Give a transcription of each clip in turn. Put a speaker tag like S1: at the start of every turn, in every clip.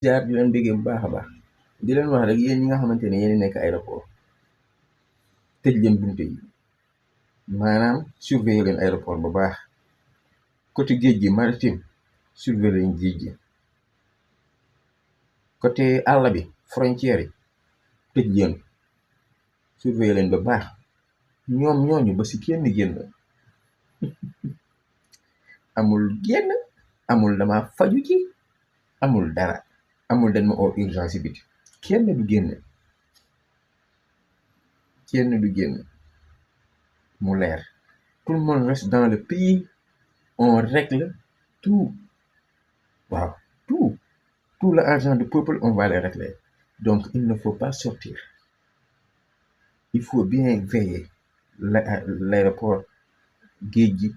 S1: jaar di leen bëggee bu baax a baax di leen wax rek yéen ñi nga xamante ne yéen nekk aéroport tëj leen bunte yi maanaam surveiller leen aéroport bu baax côté géej gi maritime surveiller leen géej gi côté àll bi frontière yi tëj leen surveiller leen ba baax ñoom ñooñu ba si kenn génn amul génn amul dama faju ci amul dara amul dañ ma oo urgence biti kenn du génn mu leer tout le monde reste dans le pays on règle tout waaw tout l'argent du peuple on va le régler donc il ne faut pas sortir il faut bien veiller l'aéroport géej gi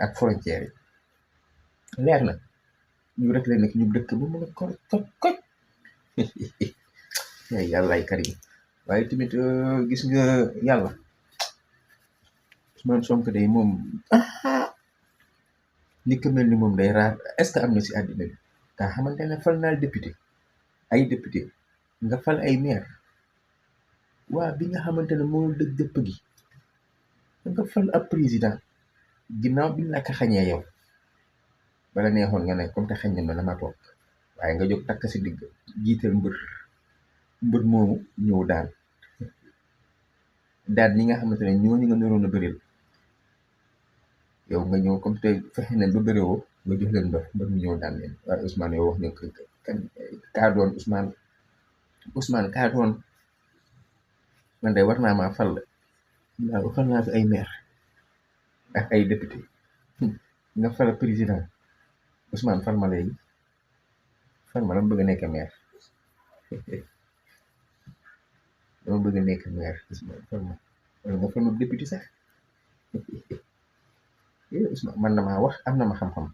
S1: ak frontière yi leer na ñu régler nag ñu dëkk ba mën a koj yàllaay karim waaye tamit gis nga yàlla Ousmane Sonko day moom ni ko mel ni moom day raar est-ce que am na si àddina bi nga xamante ne fal naa député ay député nga fal ay maire waa bi nga xamante ne moo dëj dëpp gi nga fal ab président ginnaaw bi la ko xañee yow bala neexoon nga ne comme te xañ na ma dama toog waaye nga jóg takk si digg jiital mbër moomu ñëw daan ñi nga xamante ne ñooñu nga naroon a bëril yow nga ñëw comme te fexe nañ ba bëriwoo nga jox leen mbër mu ñëw daan leen waaye Ousmane yow wax ne kan kaa doon Ousmane kaa doon man de war naa maa fal naa fi ay maire ak ay député nga fal président Ousmane fal ma léegi fal ma dama bëgg a nekk maire Ousmane fal ma wala nga fal ma député sax Ousmane man na maa wax am na ma xam-xam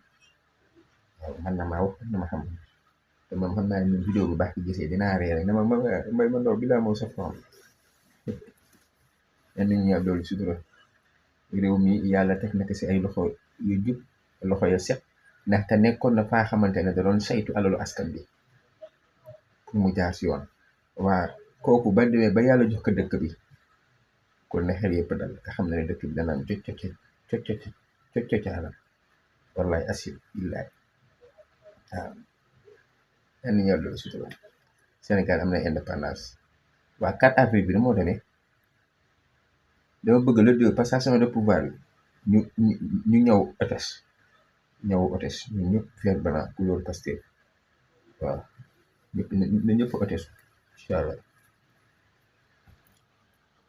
S1: waaw man na maa wax am na ma xam-xam te moom xam naa ne ñun vidéo bu baax ci gisee dinaa reere ne ma ndaw bi laa moo sa fam yan nañu ñëw doolu sutura réew mi yàlla teg na ko si ay loxo yu jub loxo ya set ndaxte nekkoon na faa xamante ne da doon saytu alalu askan bi pour mu jaar si yoon waa kooku ba demee ba yàlla jox ko dëkk bi kon ne xel yëpp dal nga xam ne dëkk bi danaan alal wallaay asir billaay waaw yan nañu ñëw doolu sutura Sénégal am na indépendance waa 4 avril bi na moo demee dama bëgg le 2 passation de pouvoir bi ñu ñëw otes ñu ñëpp vert blanc couleur Pastef waaw ñëpp otes incha allah